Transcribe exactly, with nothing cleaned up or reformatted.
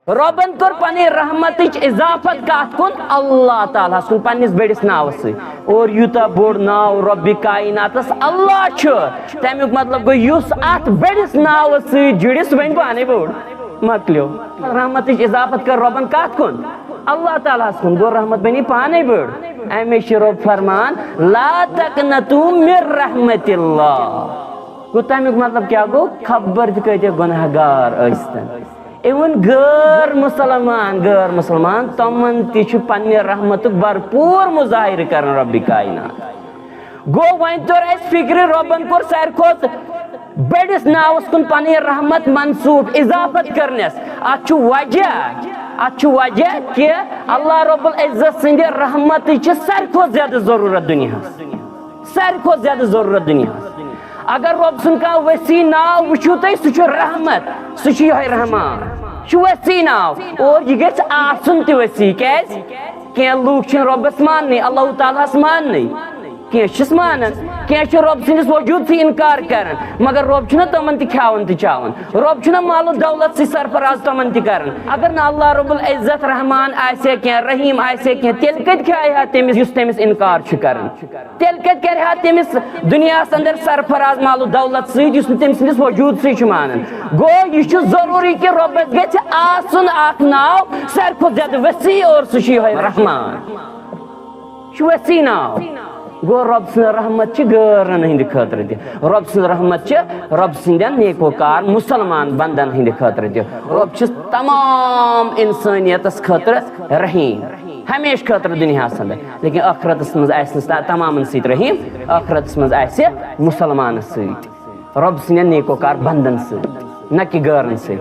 رۄبن کٔر پننہِ رحمتٕچ اضافت کتھ کُن؟ اللہ تعالیٰ ہس کُن، پننِس بٔڑِس ناوس سۭتۍ۔ اور یوٗتاہ بوٚڑ ناو رۄبِ کائناتس اللہ چھُ، تمیُک مطلب گوٚو یُس اتھ بٔڑِس ناوس سۭتۍ جُڑِ سُہ بنہِ پانے بوٚڑ۔ مۄکلیو۔ رحمتٕچ اضافت کٔر رۄبن کتھ کُن؟ اللہ تعالیٰ ہس کُن۔ گوٚو رحمت بنی پانے بٔڑ۔ امی چھُ رۄب فرمان، لا تقنطوا من رحمت اللہ۔ گوٚو تمیُک مطلب کیٛاہ گوٚو؟ خبر تہِ کۭتیاہ گۄناہ گار ٲسۍتن، even غٲر مسلمان، غٲر مسلمان، تِمن تہِ چھُ پننہِ رحمتُک بھرپوٗر مظاہرٕ کران رۄبِ کائنات۔ گوٚو وۄنۍ توٚر اَسہِ فِکرِ، رۄبن کوٚر ساروی کھۄتہٕ بٔڑِس ناوس کُن پنٕنۍ رحمت منسوٗب، اضافت کرنس۔ اتھ چھُ وجہ، اتھ چھُ وجہ کہِ اللہ رب العزت سٕنٛدِ رحمتٕچ چھِ ساروی کھۄتہٕ زیادٕ ضروٗرت دُنیاہس، ساروی کھۄتہٕ زیادٕ ضروٗرت دُنیاہس۔ اگر رۄب سُنٛد کانٛہہ وسیع ناو وٕچھِو تُہۍ، سُہ چھُ رحمت، سُہ چھُ یِہوٚے رحمان، چھُ وسیع ناو۔ اور یہِ گژھِ آسُن تہِ وسیع۔ کیٛازِ؟ کینٛہہ لوٗکھ چھِنہٕ رۄبس ماننٕے، اللہ تعالیٰ ہس ماننٕے۔ کینٛہہ چھِس مانان، کینٛہہ چھِ رۄب سٕنٛدِس وجوٗدسٕے اِنکار کران، مگر رۄب چھُنہ تِمن تہِ کھیاوان تہٕ چاوان۔ رۄب چھُنہ مال و دولت سۭتۍ سرفراز تِمن تہِ کران۔ اگر نہٕ اللہ رب العزت رحمان آسہِ ہا کینٛہہ، رحیم آسہِ ہا کینٛہہ، تیٚلہِ کتہِ کھیایہِ ہا تٔمِس یُس تٔمِس اِنکار چھُ کران؟ تیٚلہِ کتہِ کرِ ہا تٔمِس دُنیاہس اندر سرفراز مال و دولت سۭتۍ یُس نہٕ تٔمۍ سٕنٛدِس وجوٗدسٕے چھُ مانان؟ گوٚو یہِ چھُ ضروٗری کہِ رۄبس گژھِ آسُن اکھ ناو ساروی کھۄتہٕ زیادٕ وسیع، اور سُہ چھُ یِہوٚے رحمان۔ چھُ وسیع ناو۔ گوٚو رۄب سٕنٛز رحمت چھِ غٲرن ہٕنٛدِ خٲطرٕ تہِ۔ رۄب سٕنٛز رحمت چھِ رۄب سٕنٛدٮ۪ن نیکوکار مسلمان بندن ہٕنٛدِ خٲطرٕ تہِ۔ رۄب چھُ تمام انسٲنیتس خٲطرٕ رحیم، ہمیشہٕ خٲطرٕ دُنیاہس اندر، لیکن ٲخرتس منٛز آسہِ نہٕ تمامن سۭتۍ رحیم، ٲخرتس منٛز آسہِ مسلمانس سۭتۍ، رۄب سٕنٛدٮ۪ن نیکوکار بندن سۭتۍ، نہ کہِ غٲرن سۭتۍ۔